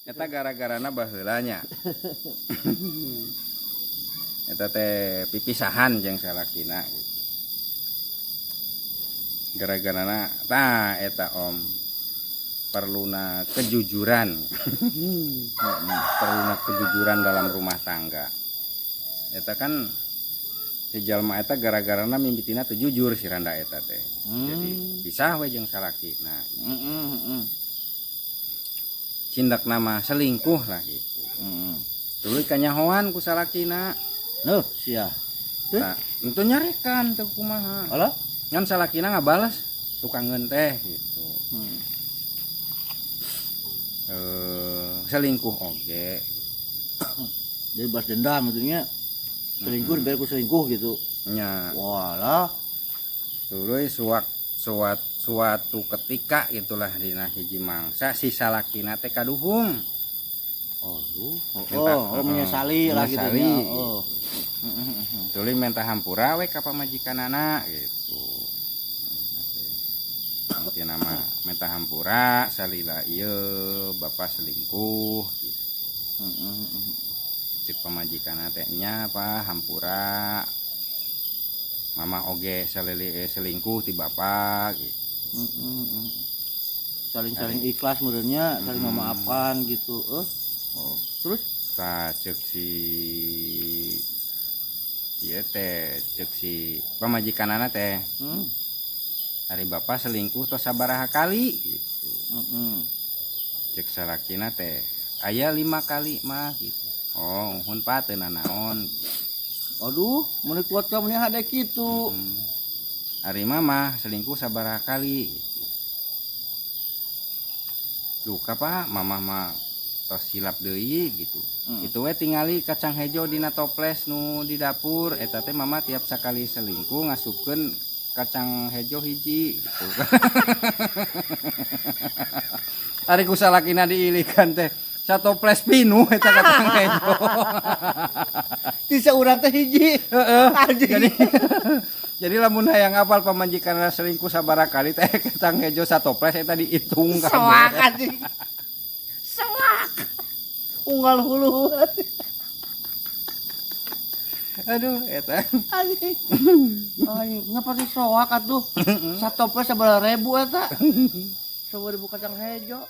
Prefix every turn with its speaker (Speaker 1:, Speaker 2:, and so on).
Speaker 1: Eta gara-garana baheula nya. Eta teh pipisahan jeung salakina gitu. Gara-garana tah eta Om, perluna kejujuran. Perluna kejujuran dalam rumah tangga. Eta kan si jalma eta gara-garana mimitina teu jujur si randa eta teh. Jadi pisah we jeung salakina. Cindak nama selingkuh lah gitu. Tuluy kanyahoan ku salakina.
Speaker 2: Nuh, sia.
Speaker 1: Tah, entu nyarekan teu kumaha.
Speaker 2: Alah?
Speaker 1: Ngan salakina ngabales tukangeun teh gitu. Selingkuh oge.
Speaker 2: Jadi balas dendam gitu nya. Selingkuh biar ku selingkuh gitu.
Speaker 1: Nya.
Speaker 2: Walah.
Speaker 1: Tuluy suatu ketika gitulah dina hiji mangsa si salakina teh kaduhung.
Speaker 2: Aduh. Oh,
Speaker 1: Minta,
Speaker 2: oh, menyesali lah gitu
Speaker 1: menyesali.
Speaker 2: Nya. Oh.
Speaker 1: Tuluy minta hampura we ka pamajikanana gitu. Intina mah minta hampura salila ieu bapak selingkuh gitu. Cek pamajikanna teh nya apa hampura. Mama oge selingkuh ti bapak gitu.
Speaker 2: Saling-saling ikhlas meureunnya, saling memaafkan gitu. Oh, terus?
Speaker 1: Tah cek si ieu teh, cek si pamajikanana teh. Ari bapak selingkuh tos sabaraha kali gitu. Cek salakina teh aya 5 kali mah gitu. Oh, uhun pak teu nanaon.
Speaker 2: Aduh, mun kuat ka mun hade kitu.
Speaker 1: Ari mama selingkuh sabaraha kali gitu. Duka pak, mama mah tos hilap deui gitu. Itu we tingali kacang hejo dina toples nu di dapur eta teh mama tiap sakali selingkuh ngasupkeun kacang hejo hiji gitu. Ari ku salakina diilikan teh satoples pinuh eta kacang hejo.
Speaker 2: Ti saurang teh hiji.
Speaker 1: Heeh.
Speaker 2: Anjing.
Speaker 1: Jadi, jadi lamun hayang apal pamajikan selingkuh sabaraha kali teh kacang hejo satoples eta dihitung kabeh.
Speaker 2: Soak anjing. Soak. Unggal hulu.
Speaker 1: Aduh, eta.
Speaker 2: Anjing. Anjing, ngapa sih soak atuh? Satoples sabaraha ribu eta? 1000 kacang hejo.